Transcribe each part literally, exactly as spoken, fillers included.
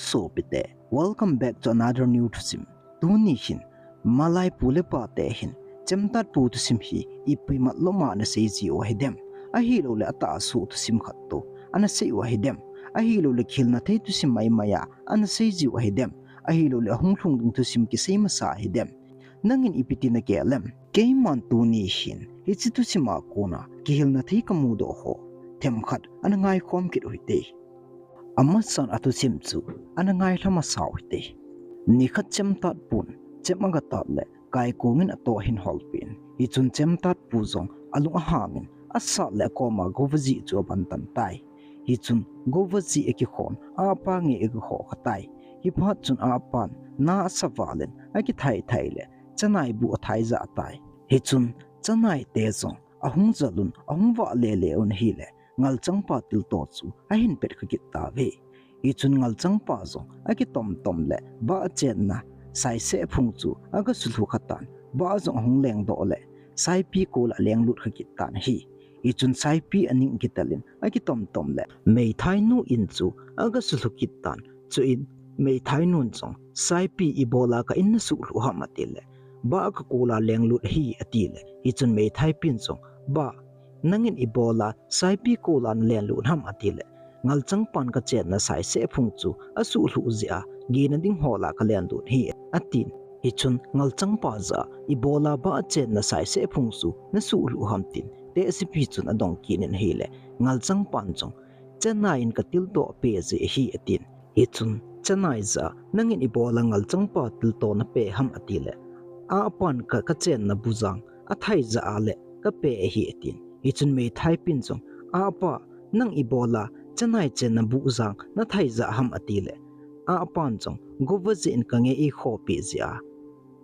Sopite, welcome back to another new thusim. Tuni hin, malai pu le pate hin, Chemtatpu thusim hi ipi mat loma ana seiji u ahidem. Ahilouleh atahsa thusim khat toh ana sei u ahidem. Ahilouleh kihilna thei thusim maimai a ana seiji u ahidem. Ahilouleh ahung lhung ding thusim kisei masa ahidem. Nangin ipi ti nagel em? Keiman tuni hin, hiche thusim a kona kihilna thei kamudoh ho themkhat ana ngaikhom kit u hite. Amasan athusim chu ana ngailha masa u hite. Nikhat Chemtatpun chem agatat le Kaikongin atoh ahin holpeh in. Hichun Chemtatpu jong alung ahangin, asat le akoma Govajih chu abantan tai. Hichun Govajih akikhon, apa ngei akikhoh kha tai. Hiphat chun apan na asa valin akithai thai le chanai bu athai jah tai. Hichun chanaite jong ahung jal un, ahung vah lele un ahile, ngalchangpa tilto chu ahin pet kha kit tauve. Hichun ngalchangpa jong akitom tom le bah chenna saiseh phung chu aga sulhu kha tan, bah jong ahung lengdoh le saipi kol a alenglut kha kit tan ahi. Hichun saipi aning kitel in akitom tom le meithainu in chu aga sulhu kit tan, chuin meithainun jong, "Saipi, ibola ka in nasuhlhu ham?" atile, "Bah, ka kol a lenglut ahi," atile, hichun meithaipin jong, "Bah, nangin ibola saipi kol a nalenglut ham?" atile, "Ngalchangpan kachenna saiseh phung chu asuhlhu jeh a gena ding hol a kalenglut ahi," atin. Hichun ngalchangpa jah a, "Ibola bah chenna saiseh phung chu nasuhlhu ham?" tin tehsepi chun adong kit in ahile, ngalchangpan jong, "Chanai in katilto apeh jeh ahi," atin. Hichun chanai jah a, "Nangin ibola ngalchangpa tilto napeh ham?" atile, "Apan ka, kachenna bu jang athai jah a le kapeh ahi," atin. Hichun meithaipin jong, "Apa, nang ibola chanai chenna bu jang nathai jah ham?" atile, apan jong, "Govajih in kangei eikhohpeh jeh a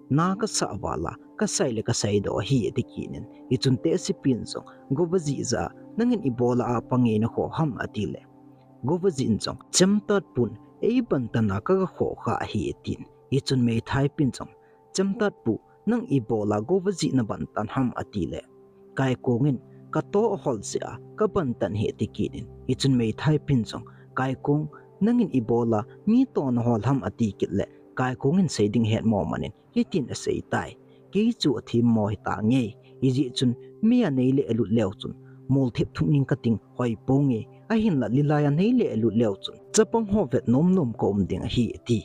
na kasah val a kasai le kasaidoh ahi," ati kit in. Hichun tehsepin jong Govajih jah a, "Nangin ibola apa ngei nakhoh ham?" atile, Govajih in jong, "Chemtatpun eibantan a kaga khoh kha ahi," atin. Hichun meithaipin jong, "Chemtatpu, nang ibola Govajih nabantan ham?" atile, Kaikongin, "Katoh ahol jeh a kabantan ahi," ati kit in. Hichun meithaipin jong, "Kaikong, nangin ibola mi toh nahol ham?" ati kit le, Kaikongin sei ding ahet mo manin hitin asei tai, "Kei chu athemmo hitange. Hijeh chun mei a neile alut leu chun molthep thum ning kating hoi ponge. Ahinla lilai a neile alut leu chun chapang ho vet nom nom kaum ding ahi," ati.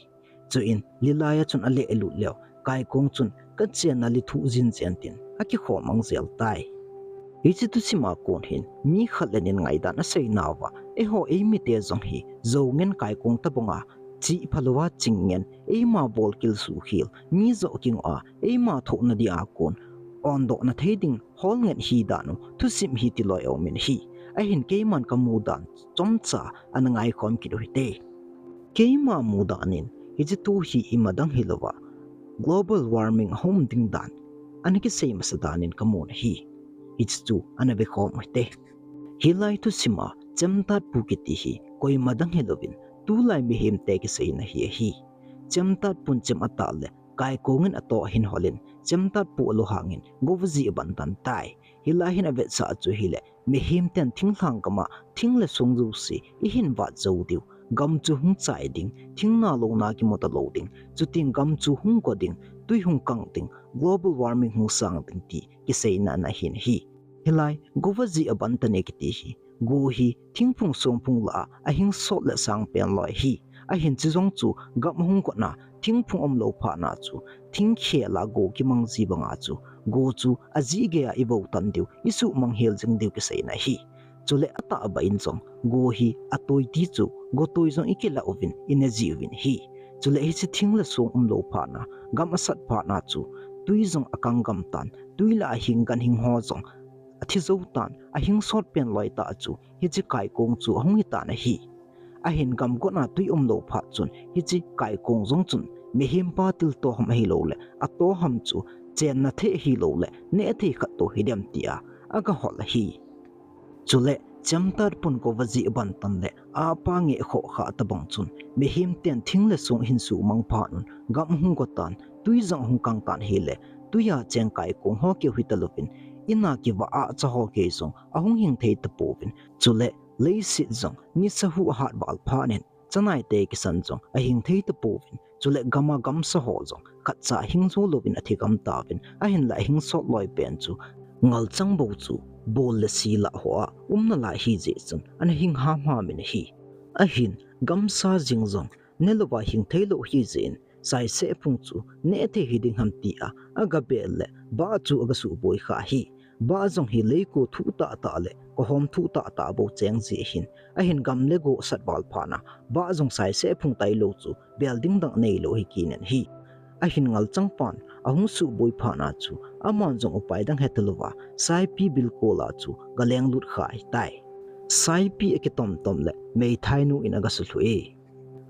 Chuin lilai a chun ale alut leu, Kaikong chun kachenna le thuh jin jen tin akikhomang jel tai. Hiche thusim a kon hin mi khat le nin ngaidan asei nauva, eiho eimite jong hi jou ngen Kaikong tabang a chih phalou a ching ngen, eima bol kilsuh khel, mi joh kingoh a eima thohna dia kon ondohna thei ding hol ngen hi dan u thusim hi tiloi aum in ahi. Ahin keiman kamu dan chomcha ana ngaikhom kit u hite. Keima mudan in, hiche thu hi imadang hilouva global warming ahung um ding dan ana kisei masa dan in kamun ahi. Hiche chu ana vekhom u hite. Hilai thusim a Chemtatpu kiti hi koima dang hilouvin, tulai mihemte kiseina hi ahi. Chemtatpun chem atah le Kaikong in atoh ahin holin, Chemtatpu alunghangin Govajih abantan tai. Hilai hin avetsah chu ahile, mihem ten thinglhang gam a thing le song jouse ihin vat jou diu, gam chu hung chai ding, thingna louna kimu talou ding, chuteng gam chu hung go ding, tui hung kang ding, global warming hung sang ding ti kiseina ana hin ahi. Hilai Govajih abantan e kiti hi, go hi thingphung songphung lah a ahing sot le sang pen loi ahi. Ahin chujong chu gam ahung gotna thingphung umlou phatna chu thingkhel a go kimang ji banga chu go chu ajih geiya ivou tan diu, isuhmang hel jing diu kiseina ahi. Chule atahbeh in jong go hi atoi ti chu gotoi jong ikilah uvin ine ji uvin ahi. Chule hiche thing le song umlou phatna, gam asat phatna chu tui jong akang gam tan, tui lah a hing ganhing ho jong athi jou tan, ahing sot pen loi tah chu hiche Kaikong chu ahung hitan ahi. Ahin gam gotna tui umlou phat chun hiche Kaikong jong chun mihempa tilto ham ahilouleh atoh ham chu chenna thei ahilouleh neh thei khat toh hidem tia aga hol ahi. Chule Chemtatpun Govajih abantan le apa ngei akhoh kha tabang chun mihem ten thing le song ahin suhmang phat un gam ahung go tan, tui jong ahung kang tan ahile, tui a cheng Kaikong ho keu hitalouvin, in a kivah a cha ho keu jong ahung hing thei tapouvin, chule leiset jong nisa hu ahat val phat in chanai te kisan jong ahing thei tapouvin, chule gam a gamsa ho jong khatcha hing jou louvin athi gam tauvin, ahinla ahing sot loi pen chu ngalchang bou chu bol le si lah hoa umna lai ahi jeh chun ana hing hamham in ahi. Ahin gamsa jing jong ne louva hing thei lou ahi jeh in, Saise phung chu neh thei hiding ham tia aga bel le bah chu aga suboi kha ahi. Bah jong hi leiko thuh tahtah le kohom thuh tahtah bou cheng jeh hin, ahin gam le go asat val phat na bah jong Saise phung tailou chu bel ding dang neilou ahi kit in ahi. Ahin ngalchang pan ahung suboi phat na chu aman jong upai dang heta louva Saipi bilkol a chu aga lenglut kha ahitai. Saipi akitom tom le meithai nu in aga sulhu e.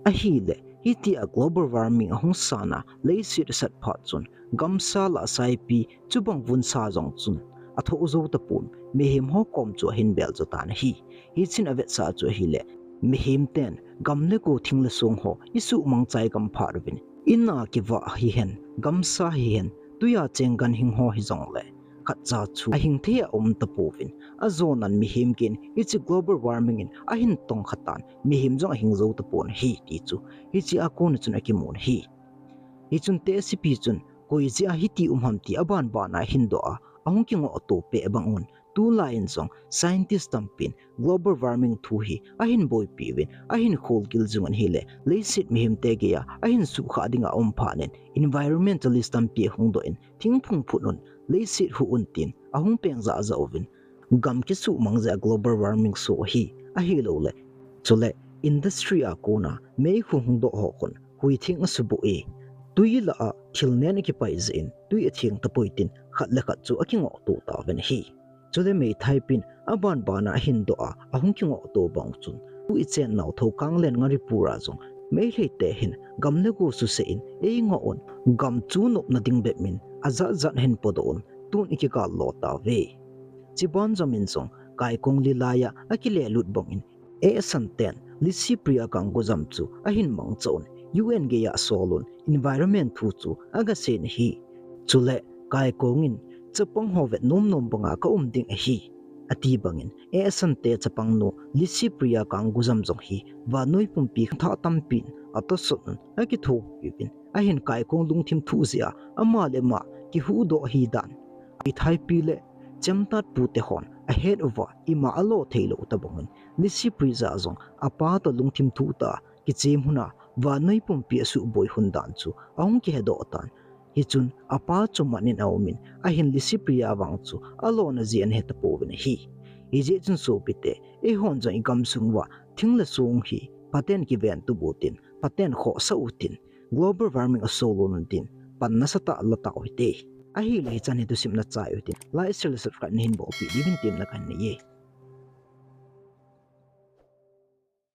Ahile, hitia global warming ahung san a leiset asat phat chun gamsa lah Saipi chubang vunsa jong chun athoh jou tapon, mihem ho kom chu ahin bel jo tan ahi. Hichun avetsah chu ahile, mihem ten gam le go thing le song ho isuhmang chai gam phat uvin, in a kivah hihen, gamsa hihen, tui a cheng ganhing ho hijongle khatcha chu ahing thei a um tapouvin, ajonan mihem gei in hiche global warming in ahin tong kha tan, mihem jong ahing jou tapon ahi ti chu hiche a kon a chun akimun ahi. Hichun tehsepi chun koi jeh a hiti um ham ti aban ban a ahin doh a, ahung kingoh to peh bang un, tulai in jong scientist tampin global warming thu hi ahin boipi uvin, ahin kholgil jing un ahile, leiset mihem te gei a ahin suhkhah ding a um phat in environmentalist tampi ahung doh in, thingphung phut un, leiset huh un tin ahung peng jah jah uvin, gam kisuhmang jeh a global warming soh ahi, ahilouleh chule industry a kon a meikhu hung doh ho khun hui theng asuboh e, tui lah a thil nen akipai jeh in tui atheng tapoi tin khat le khat chu akingoh to tauvin ahi. Chule meithai pin aban ban a ahin doh a, ahung kingoh to bang chun, tu ichen nau Thokanglen Ngaripur a jong Meitei te hin gam le go suse in eingoh un, gam chu nopna ding bep min ajat jat hin podoh un, tun ikigal lo tauve. Chiban jom in jong Kaikong lilai a akile lut bang in, Esan ten Lisipriya Ganguly jam chu ahin mangcha un, U N gei a asol un, environment thu chu aga seiyin ahi. Chule Kaikong in, chapang ho vet nom nom banga ka um ding ahi, ati bang in, Esan te chapang nu Lisipriya Ganguly jam jong hi vannoi pumpi thah tampin atosot un, akithopi uvin, ahin Kaikong lungthim thuh jeh a ama le ama kihuhdoh ahi dan Meithai pi le chemtat pu te hon ahet uva, ima alo thei lou tabang in, Lisipriya jong apa toh lungthim thuh tah a kichem hun a vannoi pumpi asuboi hun dan chu ahung kihedoh tan. Hichun apa chu mat in aum in, ahin Lisipriya vang chu alona jeh ana he tapouvin ahi. Hijeh chun sopite, eihon jong igamsung uva thing le song hi phaten kiven tup utin, phaten khohsah utin, global warming asolun tin pan nasatah a la tau hite. Ahile hichan hi thusim nachai utin, like, share le subscribe nahin bolpeh diuvin temna kahin nei e.